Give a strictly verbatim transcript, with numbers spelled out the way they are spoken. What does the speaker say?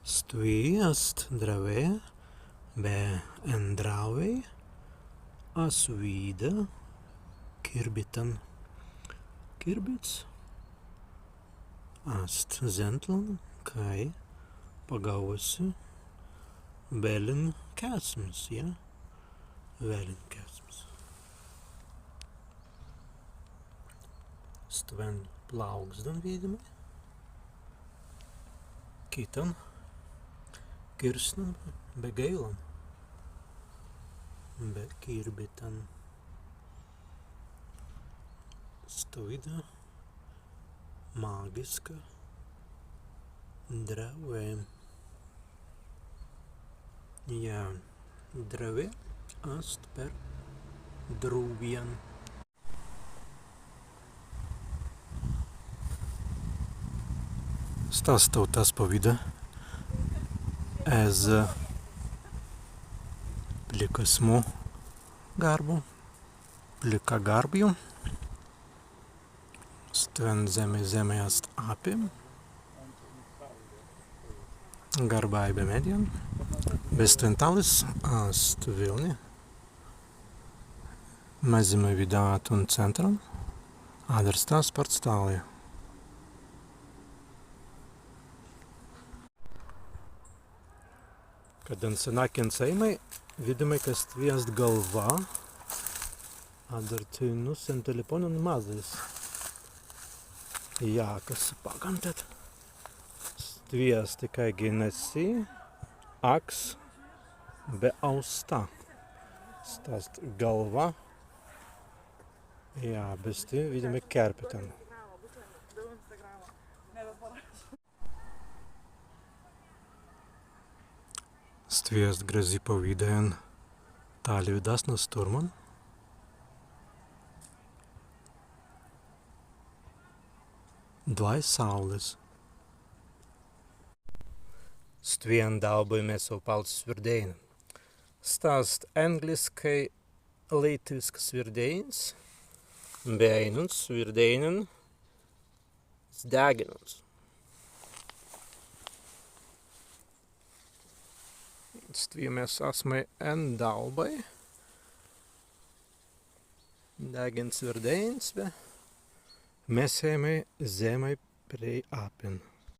Stwi ast drawē, be en drawei as widāi kīrbitan. Kīrbits ast zentlan, kāi pagaūwusi wēlin kēsms, jā? Wēlin kēsms. Stwen plāugsdan widāimai. Kitan kīrsnan be gaīlan. Be kīrbitan. Stwi widāi. Magiska drawē. Jā, drawē ast per drūwjan. Sta ast tāutas pawīda ezze plikasmu garbu, plikagarbju. Stwen zemmai, zemmai ast appi. Garbai be meddjan. Be stwen tālis ast Wilni. Mazzimai widātun centran. Adder sta ast spārts tāli. Kaddan senākins ēimai, widāimai, ka stwi ast galwā, adder teinū sen telipōnan mazzais. Jā, kas paggan tēt. Stwi ast ikāigi nesi, aks be austā. Sta ast galwā. Jā, be stwi widāimai kērpitan. Stwi ast grazzi pawīda en tāliwidāsnan stūrman. Dwāi sāulis. Stwi en daubai mes aupalts swirdēinan. Sta ast ēngliskai lītwisks swirdēins, be ainunts swirdēinan Zdegginuns. Stwi mes asmai en daubai. Deggins swirdēins be mes ēimai zemmai prei appin.